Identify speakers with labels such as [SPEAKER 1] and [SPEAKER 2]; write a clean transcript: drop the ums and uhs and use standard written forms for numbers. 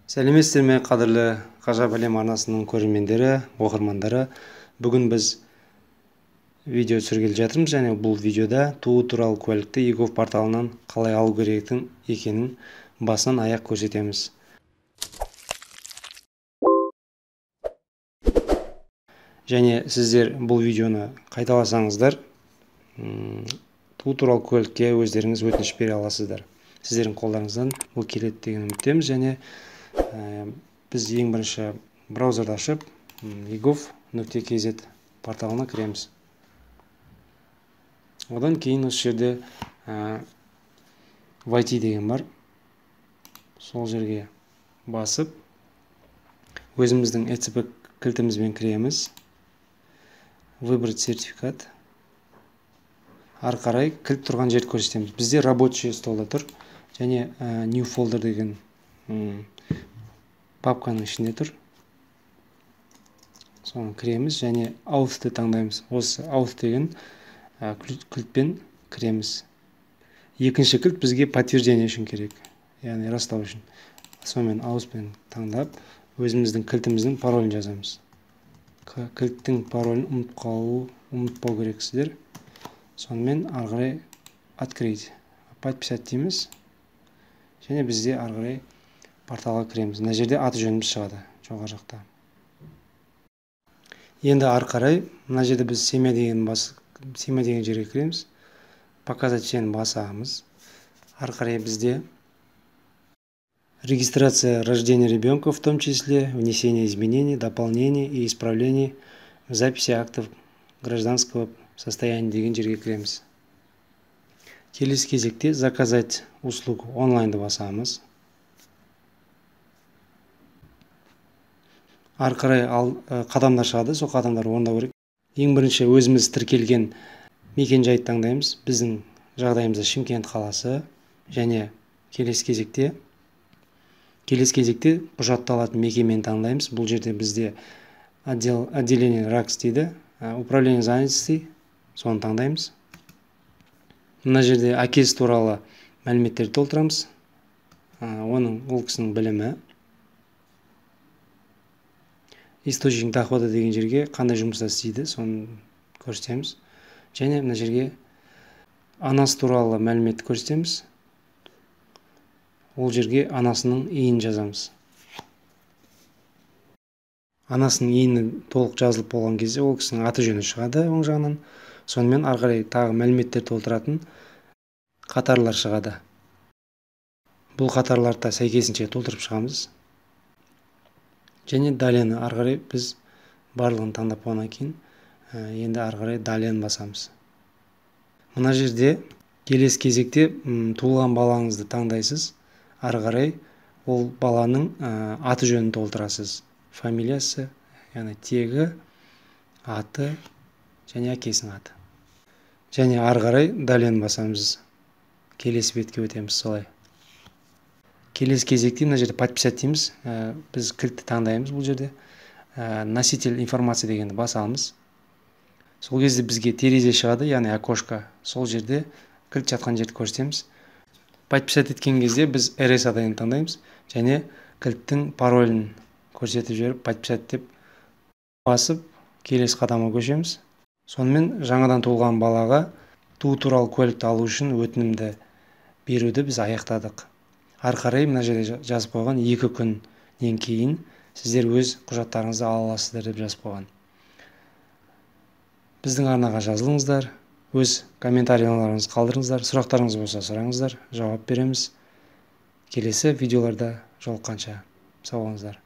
[SPEAKER 1] Сәлеметсіздер ме, қадірлі Ғажап әлем арнасының көрермендері, оқырмандары. Бүгін біз видео түсіргелі жатырмыз және бұл видеода туу туралы куәлікті eGov порталынан қалай алу керек екенін басынан аяқ көрсетеміз. Және сіздер бұл видеоны қайталасаңыздар, туу туралы куәлікке өздеріңіз өтініш бере аласыздар. Сіздердің қолдарыңыздан бұл келеді деген үміттеміз. Және біз ең бірінші браузерді ашып, egov.kz порталына кіреміз. Одан кейін осы жерде Войти деген бар. Сол жерге басып, өзіміздің ЭЦП кілтімізбен кіреміз. Выбрать сертификат. Ары қарай кілт тұрған жерді көрсетеміз. Бізде рабочий столда тұр және new folder деген папканың ішінде тұр. Соны кіреміз және auth-ты таңдаймыз. Осы auth деген кілтпен кіреміз. Екінші кілт бізге подтверждение үшін керек, яғни растау үшін. Сонымен auth-пен таңдап, өзіміздің кілтіміздің паролін жазамыз. Кілттің паролін ұмытпау керексіздер. Сонымен ары қарай открыть, подписать дейміз. Және бізде ары қарай порталға кіреміз. Мына жерде аты жөніміз шығады жоғары жақта. Енді ары қарай мына жерде біз семья деген семья деген жерге кіреміз. Показать всені басамыз. Ары қарай бізде регистрация рождения ребенка, в том числе внесение изменений, дополнений и исправлений в записи актов гражданского состояния деген жерге кіреміз. Келесі кезекте заказать услугу онлайнды басамыз. Ары қарай қадамдар шығады, сол қадамдарды орындау керек. Ең бірінші өзіміз тіркелген мекен-жайды таңдаймыз. Біздің жағдайымызда Шымкент қаласы. Және келесі кезекте құжатты алатын мекемені таңдаймыз. Бұл жерде бізде отделение РАКС дейді, управление занятости, соны таңдаймыз. Мына жерде әкесі туралы мәліметтерді толтырамыз. Оның ол кісінің білімі. Источник дохода деген жерге қандай жұмыста істейді, соны көрсетеміз. Және мына жерге анасы туралы мәліметті көрсетеміз. Ол жерге анасының ИИН жазамыз. Анасының ИИНі толық жазылып болған кезде ол кісінің аты жөні шығады оң жағынан. Сонымен ары қарай тағы мәліметтер толтыратын қатарлар шығады. Бұл қатарларды сәйкесінше толтырып шығамыз. Және далені ары қарай біз барлығын таңдап болғаннан кейін енді ары қарай далені басамыз. Мына жерде келесі кезекте туылған балаңызды таңдайсыз. Ары қарай ол баланың аты жөнін толтырасыз. Фамилиясы, яғни тегі, аты және әкесінің аты. Және ары қарай далені басамыз. Келесі бетке өтеміз солай. Келесі кезекте мына жерде подписать дейміз. Біз кілтті таңдаймыз бұл жерде. Носитель информация дегенді басамыз. Сол кезде бізге терезе шығады, яғни окошко. Сол жерде кілт жатқан жерді көрсетеміз. Подписать еткен кезде біз RSA дегенді таңдаймыз және кілттің паролін көрсетіп жіберіп подписать деп басып келесі қадамға көшеміз. Сонымен жаңадан туылған балаға туу туралы куәлікті алу үшін өтінімді беруді біз аяқтадық. Ары қарай мына жерде жазып қойған 2 күннен кейін сіздер өз құжаттарыңызды ала аласыздар деп жазып қойған. Біздің арнаға жазылыңыздар, өз комментарияларыңызды қалдырыңыздар, сұрақтарыңыз болса сұраңыздар, жауап береміз. Келесі видеоларда жолыққанша сау болыңыздар.